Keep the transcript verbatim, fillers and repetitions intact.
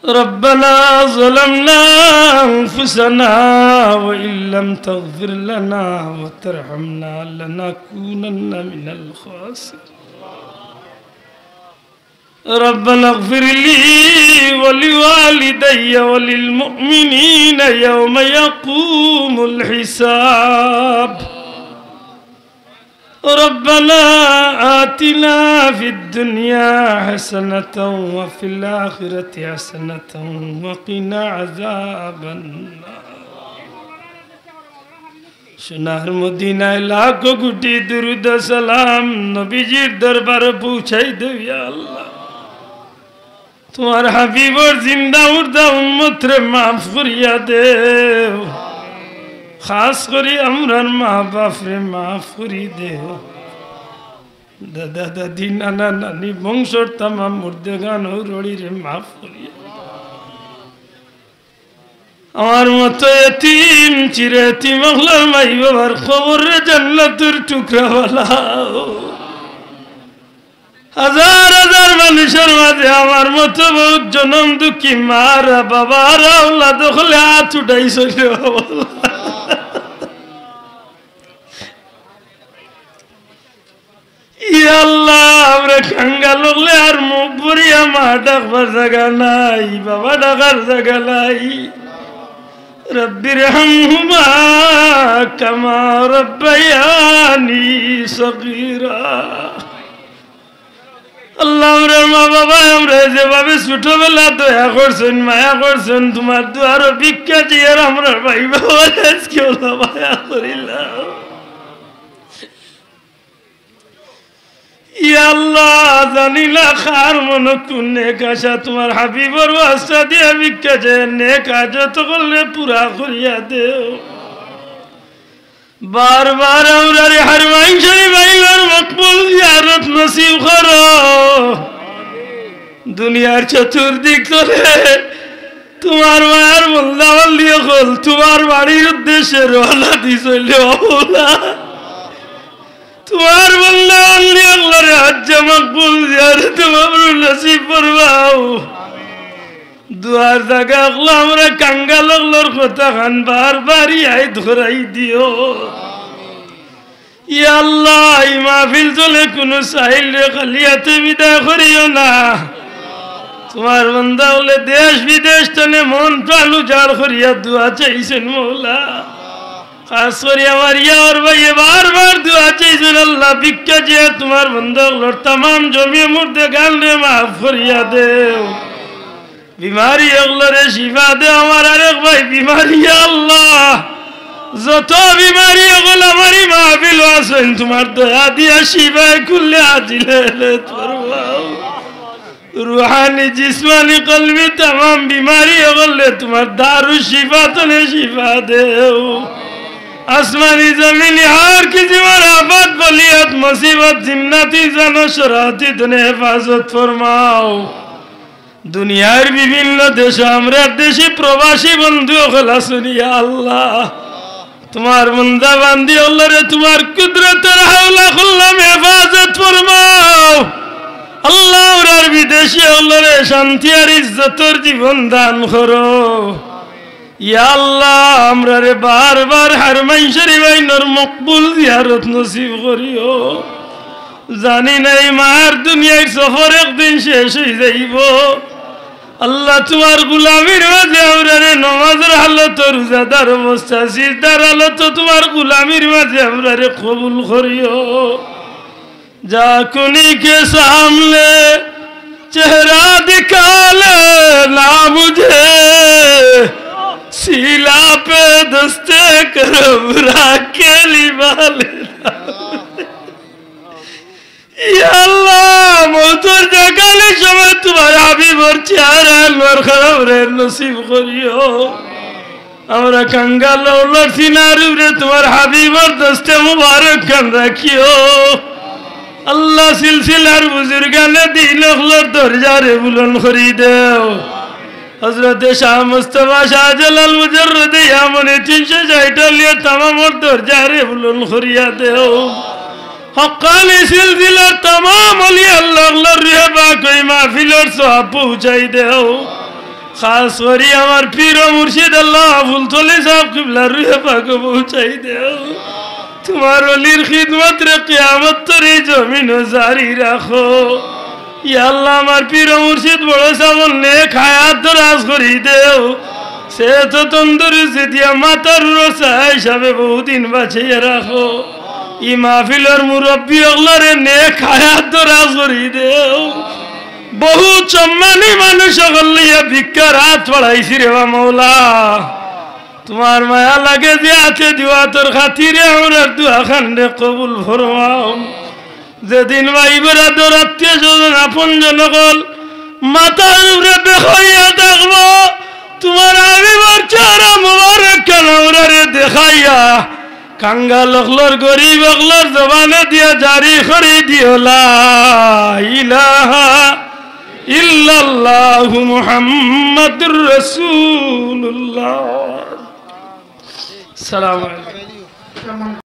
ربنا ظلمنا أنفسنا وإن لم تغفر لنا وترحمنا لنكونن من الخاسرين. ربنا اغفر لي ولوالدي وللمؤمنين يوم يقوم الحساب. ربنا آتنا في الدنيا حسنة وفي الآخرة حسنة وقنا عذاب النار. সোনার মদিনায় লাখো কোটি দুরুদ সালাম, নবীজির দরবারে পৌঁছাই দেও ইয়া আল্লাহ। তুমার হাবিবর জিন্দা মুর্দা উম্মতরে মাফ করিয়া দেও। খাস করি আমরার মা বাপরে মাফ করি দেও। দাদা দাদি, নানা নানি, বংশর তামাম মুর্দেগান হৌরড়িরে মাফ করিয়া দেও। আমার মতো এতিম, চির এতিম অকলর মাই বাবার কবররে জান্নাতুর টুকরা বানাও। হাজার হাজার মানুষর মাঝে আমার মতো বহুত জনম দুঃখী মারা বাবারা আওলাদ অকলে আত উঠাইছইন। ইয়া আল্লাহ, আমরা কাঙ্গাল অকলে আর মুখ ভরিয়া মা ডাকবার জাগা নাই, বাবা ডাকার জাগা নাই। رب ارحمهما كما ربياني صغيرا। আল্লাহ, আমরার মা বাবায় আমরারে যেভাবে ছোটবেলা দয়া করছইন, মায়া করছইন, তুমার দুয়ারো ভিক্ষা চাইয়ার আমরার ভাই বাবারে আইজকে অলা মায়া করিলাও। ইয়া আল্লাহ, জানি না কার মনো কুন নেক আশা, তুমার হাবিবর ওয়াস্তা দিয়া ভিক্ষা চাইয়ার নেক হাজত অকলরে পুরা করিয়া দেও। বারবার আমরারে হারমাইন শরীফ আইবার মকবুল জিয়ারত নসিব করো। দুনিয়ার চতুর্দিক তনে তুমার মায়ার বন্দা বান্দি অকল তুমার বাড়ির উদ্দেশ্যে রওয়ানা দিছইন রে বাবুলা। তুমার বন্দা বান্দি অকলরে হজ্জে মকবুল জিয়ারতে মাবরুর নসিব ফরমাও। দুয়ার জাগা অকল আমরা কাঙ্গাল অকলর কথাখান বারবার ইয়াদ করাই দিও। ইয়া আল্লাহ, ই মাহফিল তনে কুনু সাইলরে খালি আতে বিদায় করিও না। তুমার বন্দা অকলে দেশ বিদেশ তনে মন প্রাণ উজাড় করিয়া দোয়া চাইছইন মৌলা। খাস করি আমার ইয়ার ভাইয়ে বারবার দোয়া চাইছইন, আল্লাহ, ভিক্ষা চাইয়া তুমার বন্দা অকলর তামাম জমিয়ে মুর্দেগানরে মাফ করিয়া দেও। বিমারি অকলরে শিফা দেও। আমার আরেক ভাই বিমারি, ইয়া আল্লাহ, যত বিমারি অকল আমার ই মাহফিলো আছইন, তুমার দয়া দিয়া শিফায়ে কুল্লে আজিলে এনায়েত ফরমাও। রুহানি, জিসমানি, কলবি তামাম বিমারি অকলরে তুমার দারুশ শিফা তনে শিফা দেও। আসমানি জমিনি হর কিসিমর আফত, বলিয়ত, মুসিবত, জিন্নাতি, জানো শরাতি তনে হেফাজত ফরমাও। দুনিয়ার বিভিন্ন দেশো আমরার দেশি প্রবাসী বন্ধু অকল আছইন, ইয়া আল্লাহ, তুমার বন্দা বান্দি অকলরে তুমার কুদরতর হাওলা করলাম, হেফাজত ফরমাও। আল্লাহ, আমরার বিদেশি অকলরে শান্তি আর ইজ্জতর জীবন দান করো। ইয়া আল্লাহ, আমরারে বারবার হারমাইন শরীফ আইনর মকবুল জিয়ারত নসিব করিও। জানি না ই মার দুনিয়ার সফর একদিন শেষ অই যাইবো। আল্লাহ, তুমার গুলামির মাঝে আমরারে নমাজর হালতো, রোজাদার অবস্থা, সিজদার হালতো তুমার গুলামির মাঝে আমরারে কবুল করিও। جا کنی کے سامنے چہرہ دکھا لینا مجھے، سیلا پہ دست کرم رکھ کے لبا لینا۔ ইয়া আল্লাহ, মউতর জাগালির সময় তুমার হাবিবর চেহারা আনোয়ার খান আমরারে নসিব করিও। আমরা কাঙ্গাল অকলর সিনার উপরে তুমার হাবিবর দস্তে মুবারক খান রাখিও। আল্লাহ, সিলসিলার বুজুর্গানে দিন অকলর দরজারে বুলন্দ করি দেও। হযরতে শাহ মুস্তফা শাহজালাল মুজাররদে ইয়ামনে তিনশো ষাইট আউলিয়া তামামর দরজারে বুলন্দ করিয়া দেও। হক্কানি সিলসিলার তামাম আউলিয়া আল্লাহ অকলর রুহে পাক অউ মাহফিলর সওয়াব পৌঁছাই দেও। খাস করি আমার পীর ও মুর্শিদ আল্লামা ফুলতলি সাব কিবলার রুহে পাকো পৌঁছাই দেও। তুমার অলির খিদমতরে কিয়ামত তরি জমিনো জারি রাখো। ইয়া আল্লাহ, আমার পীর ও মুর্শিদ বড় সাবর নেক হায়াত দরাজ করি দেও। সে তো তন্দুরুস্তি দিয়া মাতার রসা হিসাবে বহুদিন বাঁচাইয়া রাখো। ই মাহফিলর মুরব্বি অকলরে নেক হায়াত দরাজ করি দেও। বহুত সম্মানী মানুষ অকল লইয়া ভিক্ষার আত বাড়াইছি রে বা মৌলা। তুমার মায়া লাগে যে আতে দিও, আতর খাতিরে আমরার দোয়া খানরে কবুল ফরমাও। যেদিন ভাই বেরাদর আত্মীয় স্বজন আপনজন অকল মাথার উপরে বেখাইয়া থাকবো, তুমার হাবিবর চেহারা মোবারক খান আমরারে দেখাইয়া কাঙ্গাল অকলর, গরিব অকলর জবানে দিয়া জারি করি দিও, লা ইলাহা ইল্লাল্লাহু মুহাম্মাদুর রাসূলুল্লাহ। সালাম আলাইকুম।